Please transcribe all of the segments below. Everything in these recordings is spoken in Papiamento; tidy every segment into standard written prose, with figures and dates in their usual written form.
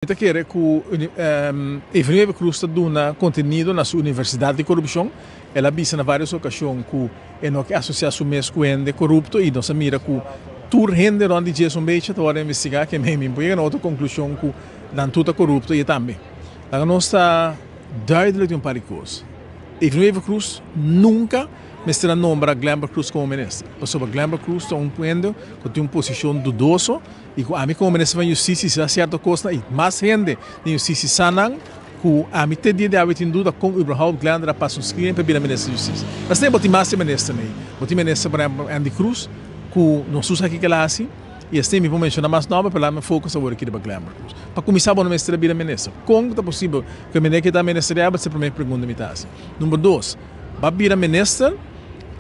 Mi ta kere ku Evelyn Wever Croes ta duna kontenido na su universidat di korupshon. El a bisa na vários okashon ku e no ke asosiá su mes ku hende korupto i nos a mira ku tur hende rònt di dje un bechi ta wòrdu investigá. Ke mi por yega na otro konklushon ku nan tur ta korupto i e tambe. Laga nos ta duidelik di un par di kos. Evelyn Wever Croes nunka mester a nombra Glenbert Croes komo minister pasobra Glenbert Croes ta un hende ku tin un posishon dudoso. I ku ami komo minister van Justisia sa sierto kosnan i mas hende den Justisia sa nan ku ami te dia di awe tin duda kon überhaupt Glender a pasa un screening pa bira minister di Justisia. Asina bo tin mas di minister nei. Bo tin minister por ehempel Andy Croes ku nos tur sa kiko el a hasi i asina mi por menshona mas nomber pero laat mi focus awor aki riba Glender Croes. Pa kuminsá bo no mester a bira minister. Kon ta posibel ku e meneer ke ta minister di awe? Ta e prome pregunta mi ta hasi. Number dos, bo a bira minister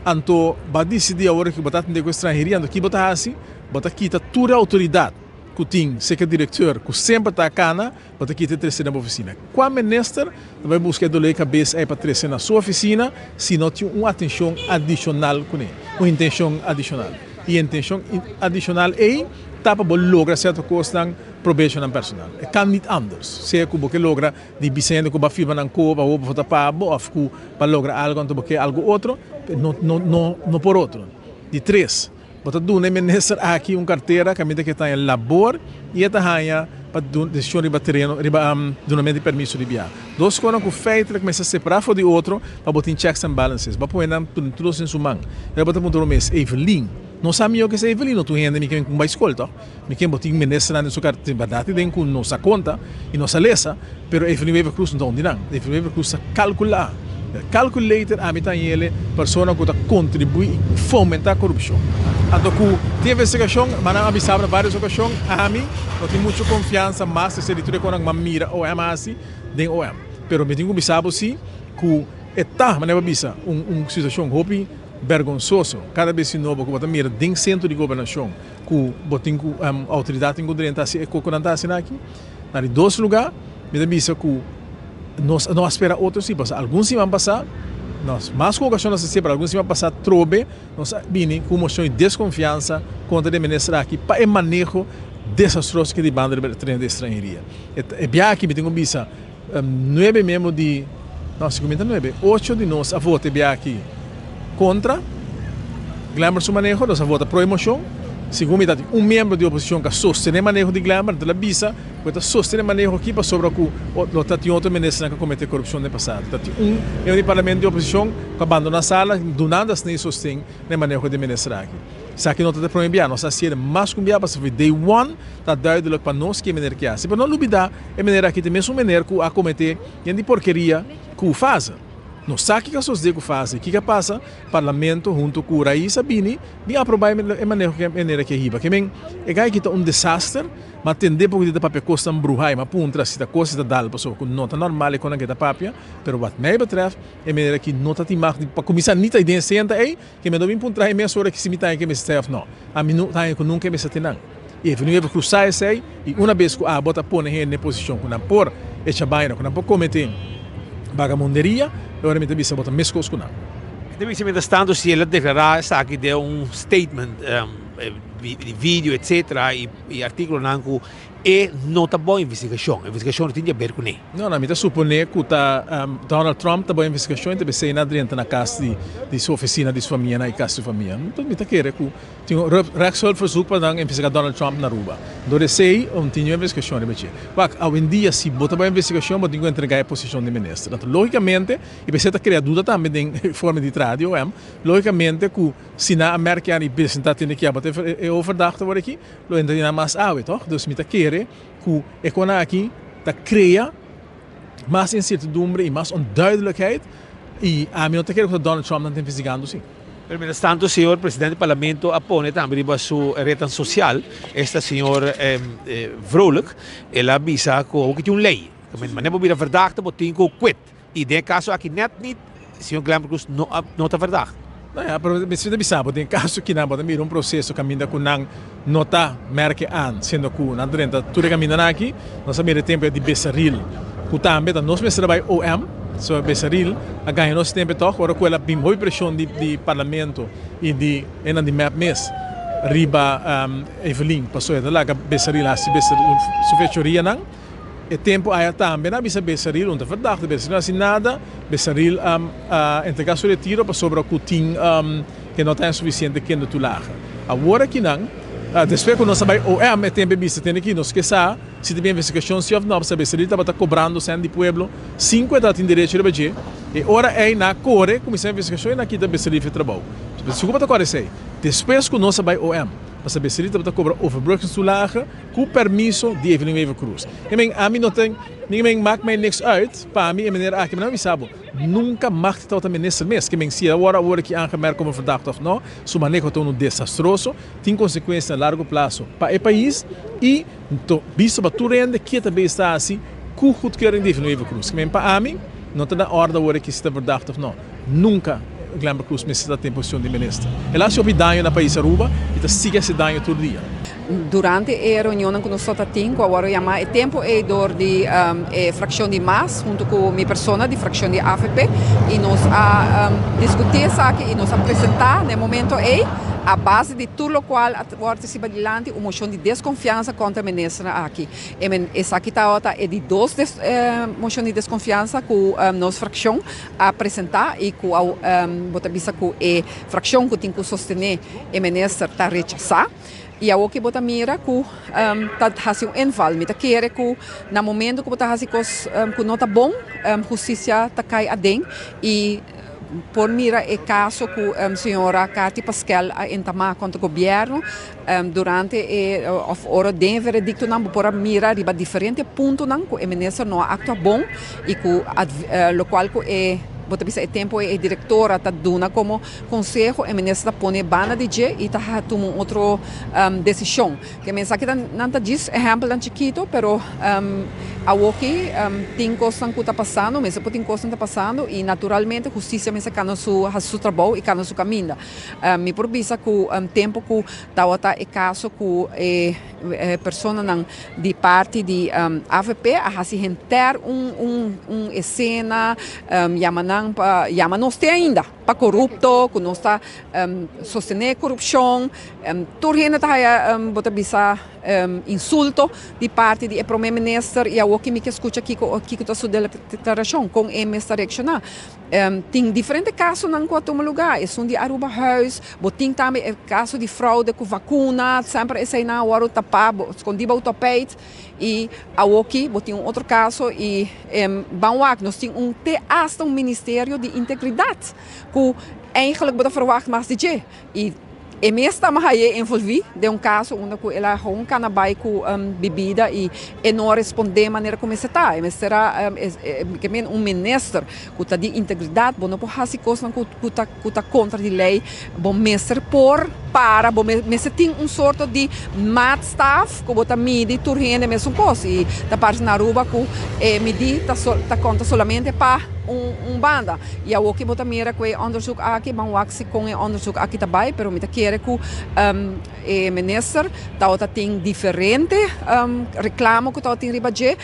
anto bo a disidi awor ku bo ta atende ku estranheria anto ki bo ta hasi? Bo ta kita tur e outoridat ku tin serka direkteur ku semper ta kana, bo ta kita e trese na bo ofisina. Kua minister ta bai buska e doló di kabes ei pa trese na su ofisina si no tin un atenshon adishonal kuné, un intenshon adishonal? I e intenshon adishonal ei ta pa bo logra sierto kosnan, probechonan personal. E kan nit anders. Sea ku bo ke logra di bisa hende ku bo a firma nan koop awor bo ta pa bo òf ku pa logra algu anto bo ke algu otro, no no no por otro. Di tres. Bo ta duna e minister aki un kartera kaminda ku e ta haña labor i e ta haña pa desishon riba tereno, riba dunamentu di permiso di biaha. Dos konan ku feitelijk mester separá for di otro pa bo tin checks and balances. Bo a pone nan tur dos den su man. Pero bo ta puntra bo mes, Evelyn, no sa mihó ku es Evelyn? No tur hende mi ken ku bai skol tòg? Mi ken bo tin ministernan den su kartera? Bèrdat tin den ku no sa konta i no sa lesa, pero Evelyn Wever-Croes no ta un di nan. Evelyn Wever-Croes sa kalkulá. Calculator ami ta yele persona ku ta kontribuí i fomentá korupshon. Anto ku tin investigashon, ma nan a bisa na vários okashon, ami no tin muchu konfiansa mas esei di tur e konan ku mi a mira OM hasi den OM. Pero mi tin ku bisa bo si ku e ta, manera bo a bisa, un un situashon hopi bergonsoso kada bes di nobo ku bo ta mira den sentro di gobernashon ku bo tin ku outoridat tin ku drenta hasi e kos ku nan ta hasi aki. Na di dos lugá, mi ta bisa ku nos no a spera otro si, pasobra algun siman pasá, nos mas ku okashon nos a siña, pero algun siman pasá trobe nos a bini ku un moshon di deskonfiansa kontra di e minister aki pa e maneho desastroso ku e di banda riba e tereno di estranheria. E biaha aki mi tin ku bisa nuebe miembro di, no, si ku mi ta nuebe, ocho di nos a vota e biaha aki kontra Glenber su maneho, nos a vota pro e moshon. Segun mi ta tin un miembro di oposishon ku a sostené maneho di Glenber, anto el a bisa ku e ta sostené maneho aki pasobra ku lo ta tin otro ministernan ku a kometé korupshon den pasado. Ta tin un miembro di parlamento di oposishon ku a bandoná sala dunando asina e sosten na e maneho di e minister aki. Esaki no ta e promé bia, nos a hasié mas ku un bia pasobra day one ta duidelik pa nos ke meneer ke hasi. Pero no lubidá e meneer aki ta e mesun meneer ku a kometé yen di porkeria ku Fase. Nos sa kiko a sosdé ku Fase, kiko a pasa, Parlamento hunto ku Raiz a bini bin aprobá e maneho ku e manera ke hiba. Ke men e gai aki ta un desaster, ma tende poko di ta papia kosnan bruhá i ma puntra si ta kos si ta dal pasobra ku no ta normal e konan ke ta papia, pero wat mij betreft e manera aki no ta tin mag di pa kuminsá ni ta den e senta ei ke men no bin puntra e mes ora ki si mi ta haña ke mester ta òf no. Ami no ta haña ku nunka e mester tin nan. I e nuevo ku sa esei, i una bes ku abo ta pone hende den posishon ku nan por echa baina, ku nan por kometé bagamunderia, e ora mi ta bisa bo ta meskos ku nan. Mi ta bisa mientrastanto si el a deklará esaki den un statement di video etcetera i artíkulonan ku e no ta bon investigashon, investigashon no tin di aber kuné. No, no, mi ta suponé ku ta Donald Trump ta bon investigashon i ta p'esei nan a drenta na kas di su ofisina di su famia na e kas di su famia. Mi ta kere ku Tin un rechtshulpverzoek pa nan investiga Donald Trump na Aruba. Dor esey un tin un investigacion riba dje. Wak, awendia si bo ta bai investigacion bo tin cu entrega e posicion di minister. Anto logicamente, y p'esey ta crea duda tambe den e forma di traha di OM, logicamente cu si nan a merke an y presenta tende ki abo ta e overdachte wor aki, lo entra di nan mas awe, toch? Dus mi ta kere cu e cona aki ta crea mas incertidumbre y mas onduidelijkheid y ami no ta kere cu ta Donald Trump nan ta investigando si. Pero mientras tanto señor presidente di parlamento a pone tambe riba su rednan social, esta señor Vrolijk, el a bisa cu awor tin un ley, manera bo bira verdachte bo tin cu quit, y den e caso aki net niet señor Glenbert Cruz no a no ta verdacht. No ya, pero mi ta bisa bo den caso kinan bo ta mira un proceso caminda cu nan no ta merke aan, siendo cu nan ta drenta tur e camindanan aki. Nos a mira e tempo di Besaril, cu tambe ta nos mester a bay OM, so Besaril a gaña nos tempo toch, ora cu el a bin hopi presion di parlamento y di hendenan di mep mes riba Evelyn, pasobra e ta laga Besaril haci su fechorianan. E tempo aya tambe nan a bisa Besaril un ta verdachte, Besaril no a hasi nada, Besaril a entrega su retiro pasobra cu tin e no ta haña suficiente kindertoelage. Awor aki nan, despues cu nos a bay OM e tempo e bisa tene aki nos ke sa si ta bin investigacion si of no, pasobra Besaril tabata cobrando cen di pueblo sin cu e tabatin derecho riba dje, e ora ey nan a core cuminsa investigacion y nan a kita Besaril fi trabou. Sigur bo ta corda esey? Despues cu nos a bay OM, pasobra Besaril tabata cobra overbrugingstoelage, Ku permiso di Evelyn Wever Croes. E men ami no ten, mi men maak mij niks uit, pa mi e meneer aki, mi no a bisa bo, nunca mag di tabata minister mes, ke men si a worde awor aki aangemerkt como verdachte of no, su maneho ta unu desastroso, tin consecuencia na largo plazo pa e pais y to bisto pa tur hende ke ta bay sta haci ku goedkeuring di Evelyn Wever Croes. Ke men pa ami no ta na orde awor aki si ta verdachte of no, nunca Glenbert Croes mester ta den posicion di minister. El a haci hopi daño na pais Aruba y ta sigui haci daño tur dia. Durante e reunionnan ku nos tabata tin, ku a wòrdu yamá e tempu ei dor di e frakshon di mas huntu ku mi persona di frakshon di avp i nos a diskutí esaki i nos a presentá na e momento ei a base di tur lokual a wòrdu trese dilanti un moshon di deskonfiansa kontra e ministernan aki. Esaki tabata e di dos moshon di deskonfiansa ku nos frakshon a presentá i ku bo ta bisa ku e frakshon ku tin ku sostené e minister ta rechasá. I awor ki bo ta mira ku ta hasi un inval. Mi ta kere ku na momento ku bo ta hasi kos ku no ta bon, hustisia ta kai aden i por mira e kaso ku señora Cathy Paskel a entamá kontra gobièrnu durante e òf ora den e verediktonan bo por a mira riba diferente puntonan ku e minister no a aktua bon i ku lokual ku e bo ta bisa e tempu ei e direktora ta duna komo Conseho e minister ta pone banda di dje y ta tuma un otro decision. Ke men esaki ta nan ta djis ehempelnan chikito pero awoki tin cosnan cu ta pasando, mester por tin cosnan ta pasando y naturalmente husticia mester cana su haci su trabou y cana su caminda. Mi por bisa cu tempo cu tawata e caso cu e personanan di parti di avp a haci henter un un un escena yama nan pa yama nos te ainda. Pa korupto, ku nos ta sostené korupshon. Tur hende ta haya, bo ta bisa, insulto di parti di e promé minister i awor ki mi ke skucha kiko kiko ta su deklarashon, kon e mes ta reakshoná. Tin diferente kasonan ku a tuma lugá, esun di Aruba Huis, bo tin tambe e kaso di fraude ku vakuna, semper eseinan a wòrdu tapá, skondí bou tòpeit. I awoki bo tin un otro kaso i ban wak nos tin un te asta un ministerio di integridat ku eigenlijk bo ta verwagt mas di dje. I e mes ta haye envolvi den un kaso unda ku el a gewoon kana bai ku bibida i e no a responde manera ku mester ta. E mester a ke men un minister ku ta di integridat bo no por hasi kosnan ku ku ta ku ta kontra di lei bo mester por para bo mester tin un sorto di maatstaf ku bo ta midi tur hende mesun kos i ta parse na Aruba ku e midi ta ta konta solamente pa un un banda i awor ki bo ta mira ku e onderzoek aki ban wak si kon e onderzoek aki ta bai pero mi ta kere ku e minister tabata tin diferente reklamo ku tabatin riba dje.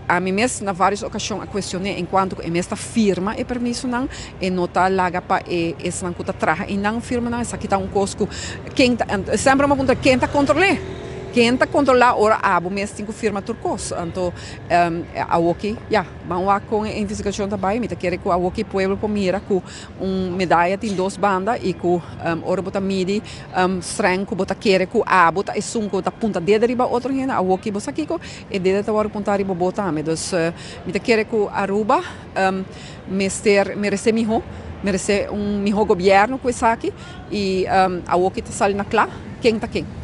Ami mes na varios ocasion a cuestion'é en cuanto cu e mes ta firma e permisonan, e no ta laga pa e esnan cu ta traha einan firma nan. Esaki ta un cos cu ken ta, semper mi a puntra ken ta control'é? Ken ta controla ora abo mes tin cu firma tur cos? Anto awoki, ya, ban wak con e investigacion ta bay. Mi ta kere cu awoki pueblo por mira cu un medaya tin dos banda y cu ora bo ta midi streng cu bo ta kere cu abo ta esun cu ta punta dede riba otro hende, awoki bo sa kico? E dede ta wòrdu puntá riba bo tambe. Dus mi ta kere ku Aruba mester meresé mihó, meresé un mihó gobièrnu ku esaki i awor ki ta sali na kla ken ta ken.